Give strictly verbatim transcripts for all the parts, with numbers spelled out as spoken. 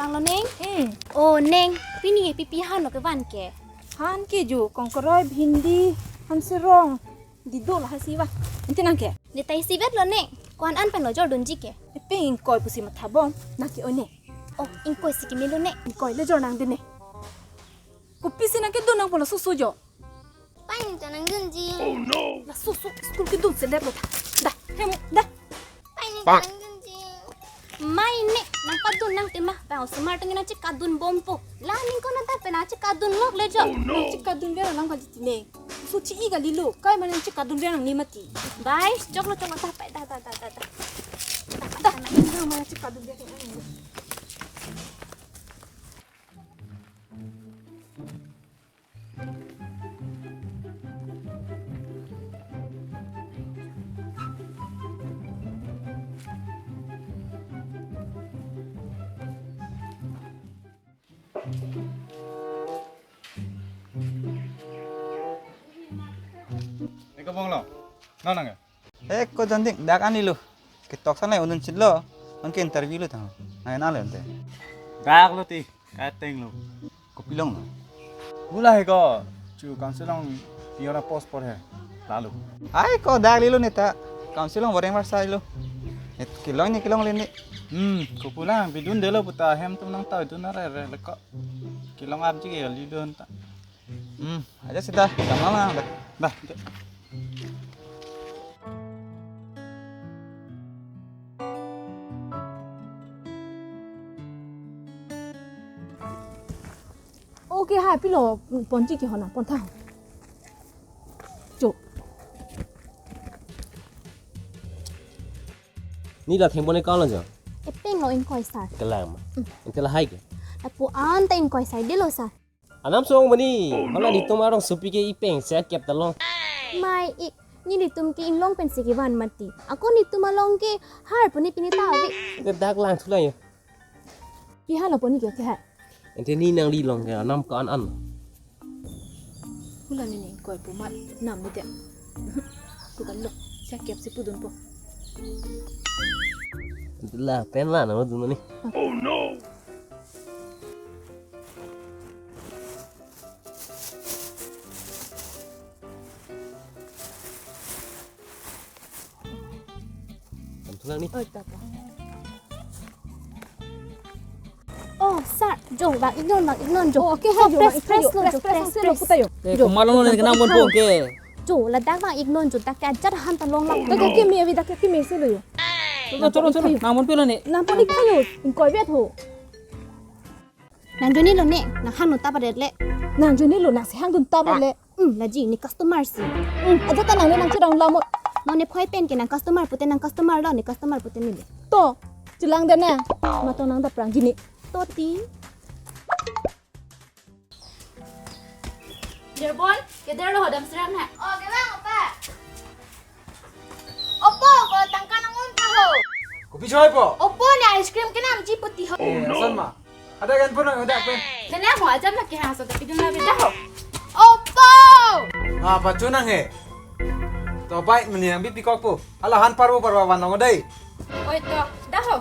Ang lo neng? Hmm. Oh, neng, pini ke pipi han lo kevan ke? Han ke jo, kongkoroi, bhindi, hanserong, didol hasi va. Ante nang ke? Ne ta isivet lo neng. Ko-an an pen lo jordunji ke? Epeng ingkoi pusi mathabom, nang ke-oi neng. Oh, ingkoi si keme lo neng. Ingkoi le jor nang de neng. Kopisi nang kedun nangpo laso sojo? Pai neng ta nangdunji. Laso so school kedun selet lo ta. Da, hem, da. Pai neng ta nangdunji. Mai ne, nang kadun nang tema, pai osomar tengin nang chekadun bompo. La neng ko nang ta pen nang chekadun lok le jo. Nang chekadun ver nang kali ti neng. So chi-i kali lo, kai ma nang chekadun ver nang ni mati. Bai, choklo choklo ta pai, da da da da da. Da, nang ma nang chekadun ver nang ni. Eka bonglo, nang nang ya? Eh, ko Janding, dak ani lo. Ketok sanai unun chit lo. Anke interview lo tang. Nai na lo ante. Dak lo ti, kateng lo. Kopilong lo. Bula he ko, chu council along piora post por he. Lalu. Ai ko dak lilo neta. Council along boreng mar sai lo. Et kelong ni kelong le ni. Hmm, kopulang bidun delo puta hem tum nang ta dun are re le ko. Kelong apji ke lilo ta. Hmm, aja sita, gampang lah, dah. Dah. Okay, ha, pilo ponji ke hona, pontha. Jo. Ni la thengpon e kalo jo. Epeng lo ingkoi sar. Kelang ma. Hmm. Ingkoi lahai ke. Lapu-an ta ingkoi sar delo sar. Anam song mani, hala nelitum arongsopi ke ipeng se kep ta long. Mai ik, nelitum ke inglong pen si kevan mati. Ako nelitum along ke har puni pini ta ave. Ke dak lang thu lang yo. Pi halo puni ke ke ha. Ante ni nangli long ke anam ko-an an. Hula ni ning koi pu mat nam ni de. Bukan lo, se kep si pudunpo. Ante la pen la na dun ni. Oi, tata. Oh, sir, jo, bang ignon, bang ignon, jo. Oh, okay, jo, press, press, press lo, press, jo, press, press, press, press lo, press, puta jo. Eh, jo, komat lo nang ne kenang mon pon ke. Jo, ladak bang ignon, jo, dak ke ajat han ta long lang. Dak ke keme, avi dak ke keme si lo jo. Cholo, cholo, cholo. Nang mon pilo ne. Nang pon ik tha jo, ingkoi vet ho. Nang joni lo ne, nang hang no ta paret le. Nang joni lo, nang si hang dun ta paret le. Hmm, laji ne customer si. Hmm, aja ta nang ne nang chirang lamo. Non ne phoi pen ke nang customer pute nang customer lo, ne customer pute ne le. To, chilang de na. Mato nang da prang jini. To ti. Jerbon, keder lo hodam seram na. Oh, kevang apa? Opo, ko tangka nang-un pa ho. Kopi choi po? Opo ne ice cream kenam ji puti ho. Eh, asan ma. Ada kan pun ada pen. Kena ho aja ma ke ha so tapi dun la beda ho. Opo. Ah, pachu nang he. To bai meni nang bi pikok po. Ala han parbo parbo van long dei. Oi to, da ho.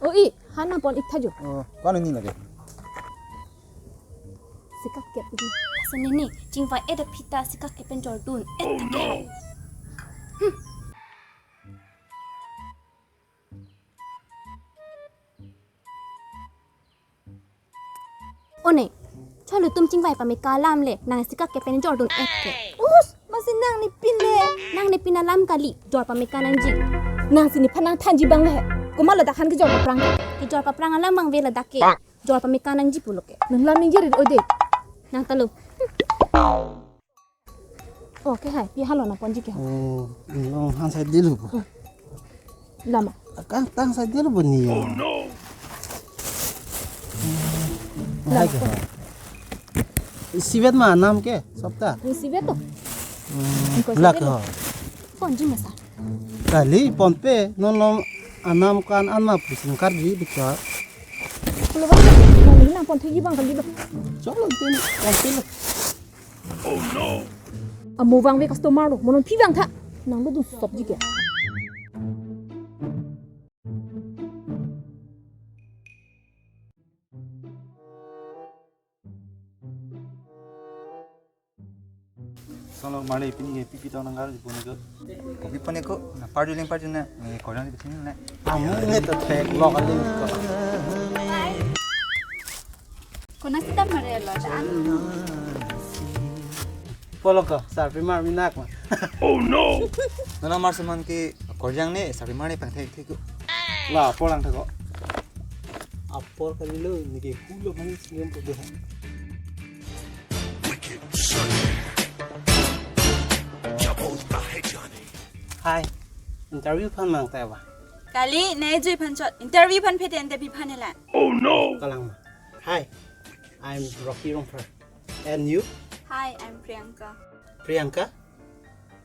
O i, han nang pon ik tha jo. Oh, ko-an ni lage. Sikak kep ini. Asa nini, chingvai et aphi ta sikak kep pen jordun. Et ta ke. O ne, chalo tum chingvai pameka alam le, nang sikak kep pen jordun et ke. Us, masi nang ne pin le. Nang ne pin alam kali, jor pameka nangji. Nang si nephan nang thanji bang le. Komat ladak han kejor paprang. Kejor paprang alam bang ve ladak ke. Jor pameka nangji pulo ke. Nang lam ningje rit oi de. Nang ta lo. Oh, ke hai, pi halo nang ponji ke. Oh, no, han sai dilu po. Lama. Akang tang sai dilu po ni ya. Hai ke. Isivet ma anam ke, sopta. Isivet to. Hmm, ingkoi lak isivet ho. Ponji masa. Kali ponpe, non non anam ko-an an ma pusi nang karji bichar. Kalau bang, nang ini nang pon thegi bang kali bang. Chalo tin, ponpe lo. Amo vangve customer lo, mo non phi vangtha. Nang lo dun sopji ke. Tong lo male pini ke pipi tong nanggar di puni ko. Kopi puni ko, na parju ling parju na, ni korang di sini na. Amu ne to thek lo kali ko. Konat sita mare lo, an. Polo ko, sarpi mar minak ma. Oh no! Nana mar seman ke korjang ne, sarpi mar ne pang thek thek ko. La, polang thek ko. Apor kali lo, nike hulo mani singem ko deh. Hi, interview aphan mang ta ba? Kali, ne jui aphan chot, interview aphan phete ante pi aphan elan. Oh no! Kalang ma. Hi, I'm Rocky Rongphar. And you? Hi, I'm Priyanka. Priyanka?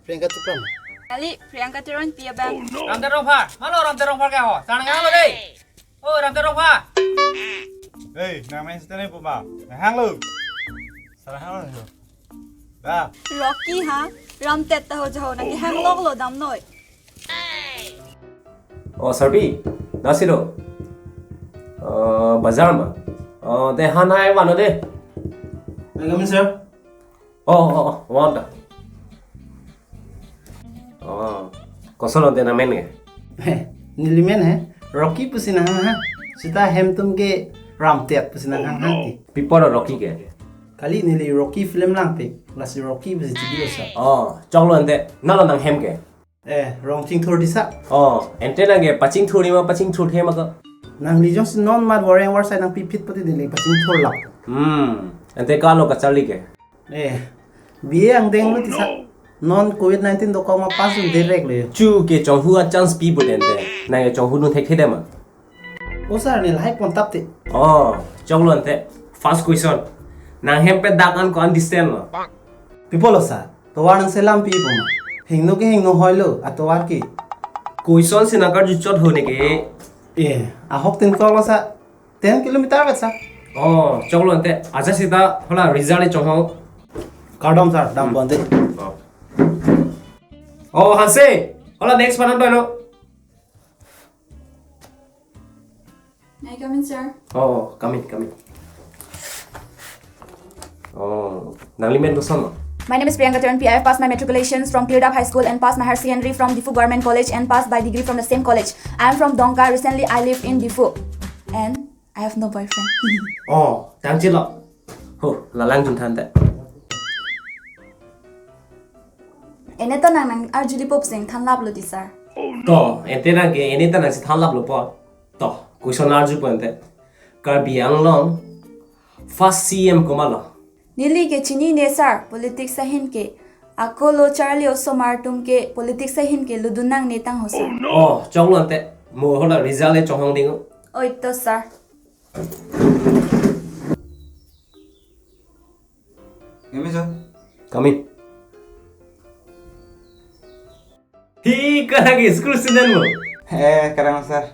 Priyanka Tupram? Kali, Priyanka Teronpi abang. Ramte Rongphar, halo Ramte Rongphar ke ho, sarang hang lo dei. Oh, Ramte Rongphar. Hei, nang main sita ne puma. Nang hang lo. Sarang hang lo. Da. Rocky ha, Ramte ta ho jaho, nang ke hang lok lo damnoi. Oh, sarpi, nasi lo. Uh, bazar ma. Oh, te han hai vano de. May I come in, sir? Oh, oh, oh, vanta. Oh, koson lo te nang men ke? He, neli men he, Rocky pusi nang hang ha. Sita hem atum ke Ramte pusi nang hang ha ti. Pi apot lo Rocky ke? Kali neli Rocky film langpik, lasi Rocky pusi chibilo sa. Oh, choklo ante, nang lo nang hem ke? Eh, rong chingthur di sa. Oh, ante nang ke pachingthur ni ma pachingthur the ma ko? Nangli jongsi non mat wareng warsai nangpi phit pati neli pachingthur lap. Hmm, ante kalo kacharli ke? Eh, B A angdeng lo ti sa. Non covid nineteen dokok ma pass un direct le. Chu ke chonghu a chance pi pute ante. Nang ke chonghu nu thekthe de ma. O sir, ne lahai pon tap te. Oh, choklo ante. First question. Nang hem pen dak an ko-an distance lo? Pi apot lo sir. Tovar nang selam pi pu ma. Hingno ke hingno hoi lo, atovar ke. Question si nang karju chot ho ne ke. Eh, ahok tin kok lo sir. Ten kilometer vet sir. Oh, choklo ante. Aja sita hala result chonghong. Kardom sir, dam pon te. Oh. Oh, Hanse. Hala next panam to no. May I come in, sir? Oh, come in, come in. Oh, nangli men koson lo? My name is Priyanka Teronpi. I have passed my matriculations from Klirdap High School and passed my higher secondary from Diphu Government College and passed my degree from the same college. I am from Dongka. Recently, I live in Diphu. And I have no boyfriend. Oh, tangji lo. Ho, lalang jun than te. Ene to nang nang arjuli pop sing than lap lo ti sir. To, ante nang ke ene to nang si than lap lo po. To, question arju pon te. Karbi Anglong first C M komat lo? Neli ke chini ne sir, politics ahin ke. Ako lo charli osomar atum ke politics ahin ke ludun nang ne tang ho sir. Oh, choklo ante. Mo hala result e chonghong ding. Oi to sir. Come in, sir. Come in. Hi, kala ke school student mo? Eh, karang sir.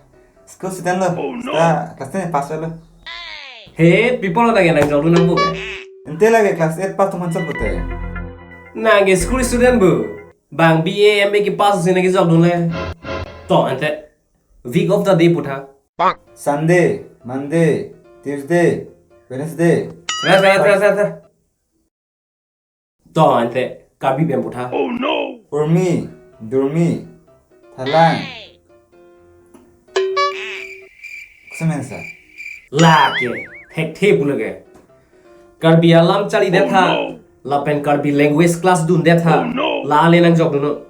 School student lo. Oh, no. Sita class ten pass lo. He, pi apot lo ta ke nang jok dun nang bu ke? Ante lake class eight pass atum aphan chot pute. Nang ke school student bu. Bang B A M A ke pass si nang ke jok dun le. To, ante. Week of the day putha. Sunday, Monday, Tuesday, Wednesday. Sir, sir, sir, sir, sir. To, ante, Karbi pen putha. Oh no! Urmi, Durmi, Thalang. Koson men sir? Lake, thekthe pu lake. Karbi alam charli det tha. Oh, no. Lapen Karbi language class dun det tha. Oh, no. La ale nang jok dun non.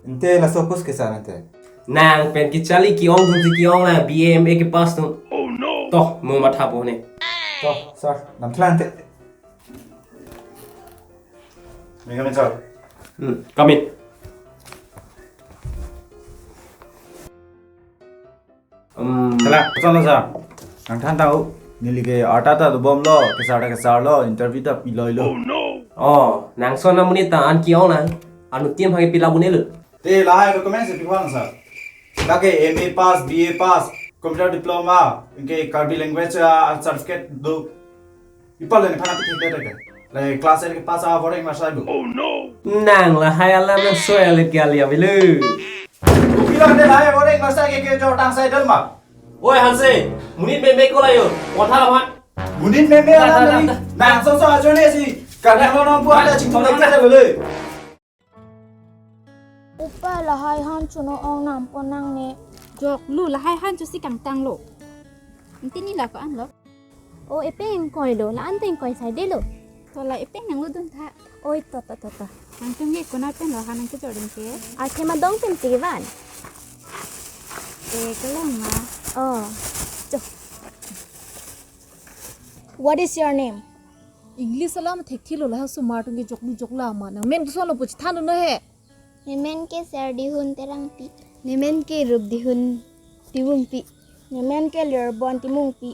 Ante laso course ke sir ante? Nang pen kecharli ke-ong dun si ke-ong la B A M A ke pass dun. Oh, no. To, mo matha po ne. To, sir, dam thlang te. May I come in, sir? Hmm, come in. Um, Thalang, koson lo sir? Nang than tang u. Neli ke arta ta dobom lo, kesar ta kesar lo, interview ta pi loi lo. Oh, nang son amonit ta an ke-ong nang. Anuttin aphan ke pi lap un-e lo. Te lahai document si pi aphan sir? Lake M A pass, B A pass, computer diploma, anke Karbi language, ah, certificate do. Pi apot le nephan pi thik det ke? Lake class eight ke pass a voreng marsai bu. Oh no! Nang lahai alam nang soi alit ke ali avelo. Pi apot le lahai voreng marsai ke kejor tang sai dal ma. Oi Hanse, monit meme ko layo. Kontha laman. Monit meme alam neli. Nang so so ajo ne si. Karbi lo nong puan ta chingthum lek ta bele. Upa lahai han chuno ong nampo nangne. Jok lo, lahai han chusi kangtang lo. Ante neli la ko-an lo. O, epeng ingkoi lo, la-an ta ingkoi saide lo. To la epeng nanglodun tha. Oi, to, to, to, to. Nangtum ke konat pen lo han nangkejor ding ke? Akhema dong pen ti van. Eh, kelang ma. Oh. Cho. What is your name? English alam thekthi lo, la osomar atum ke joklu jokla ma. Nangmen koson lo pu chethan dun he. Nemen ke Serdihun Terangpi. Nemen ke Rupdihun Timungpi. Nemen ke Lirbon Timungpi.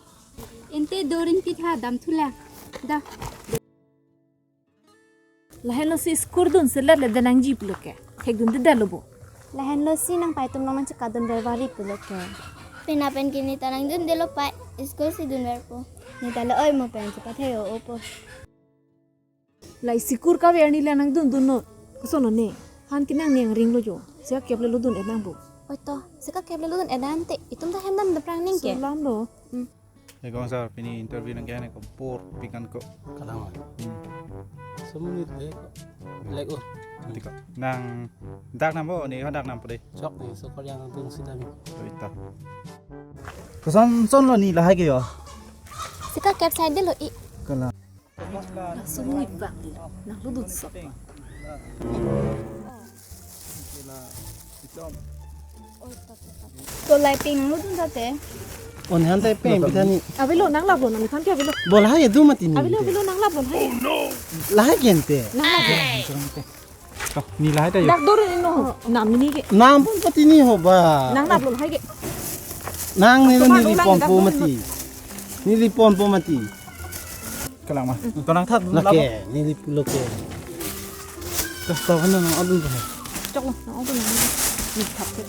Ante dorin pitha damthu la. Da. Lahenlo si school dunselet le denangji pulo ke. Thekdunde detlo bo. Lahenlo si nangpaitum along nangchekatdunver vari pulo ke. Pena pen ke neta nangdundelo pai. School si dunverpo. Neta lo oi mo pen chepathei-o po. Lahai school kaver neli la nangdundunnon. Koson lo ne. Han ke nangne angring lo jo. Sika kep le lodun-et nang bo. Oi to, sika kep le lodun-et nang te. Itum ta hem dam daprang ning ke. Solam lo. Hmm. He kong sir, pini interview nangkehan ko bor pikan ko. Kalang. Hmm. Semenit deh ko. Lek o. Nanti ko. Nangdak nam bo, ne hadak nam po de. Chok ne, so kor yang tung sida mi. Oi to. Koson son lo neli lahai ke yo. Sika kep saide lo i. Kalang. Laso monit vang di, nanglodun sop. To lahai peng nanglodun tate. On han ta peng pitha ni. Avelo, nanglaplo, nangthan ke avelo. Bo lahai do mati ni. Avelo, avelo, nanglaplo, lahai. Lahai ke ante. Nanglaplo. To, neli lahai ta yo. Dak dor ino, nam neli ke. Nam pun pati ni ho ba. Nanglaplo lahai ke. Nang neli, customer neli ulang pon dak po dor mati. Ino. Neli pon po mati. Kalang ma. To nangthan lake, labo. Neli pulo ke. Customer nang adun ko. Chok lo, nang adun nang. Neli thap ke.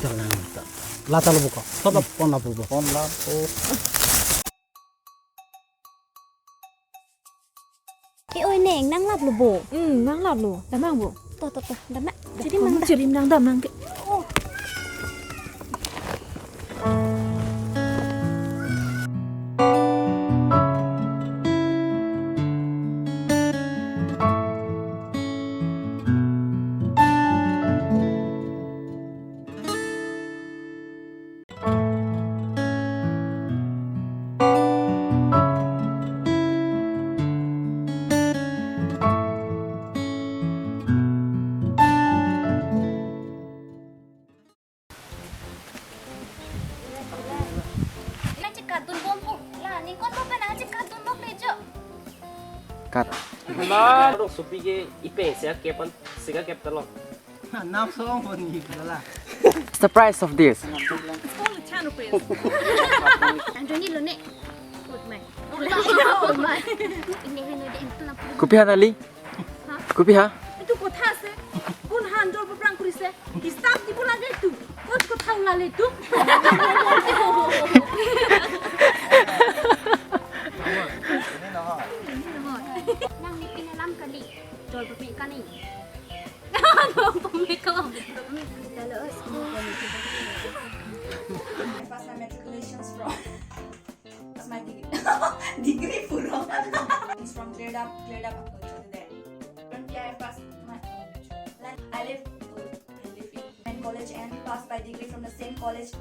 Kalang ta. La ta lo bo ko. Thap lo pon la bo. Pon la. Oh. E oi neng, nanglaplo bo. Hmm, nanglaplo. Damnang bo. To, to, to. Damnang. Chiri mang da. Chiri mang damnang ke. Oh. Nangchekatdun bompo. La, ningkan bompo nangchekatdun bompo jo. Cut. Ma, dok supi ke ipe sika kep an, sika kep ta lo. Nam song pon ni pala. What's the price of this? It's called a channel quiz. Anjoni lo ne. Good man. Good man. Ini heno de entu na. Kopi ha neli? Ha? Kopi ha? Itu kotha ase. Kun han jor paprang kori ase. Hisab dibo lage tu. Kot kotha ulale tu. Nang ni pin alam kali. Jor paprang kani. Pass my matriculations from, pass my degree. Degree puro. It's from cleared up, cleared up. From here I passed my, I live, I live in college and passed my degree from the same college.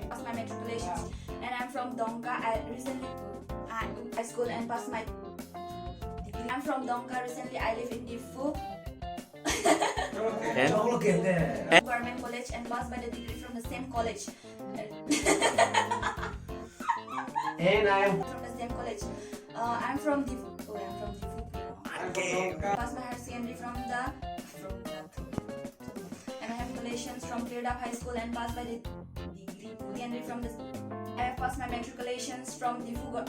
Passed my matriculations. And I'm from Dongka. I recently, I, high school and passed my degree. I'm from Dongka. Recently, I live in Diphu. And? Government College and passed by the degree from the same college. And I am from the same college. Uh, I'm from Diphu. Oh, I'm from Diphu. Passed my higher secondary from the, from the, and I have congratulations from Cleared Up High School and passed by the degree. Secondary from the, I have passed my matriculations from Diphu. Go-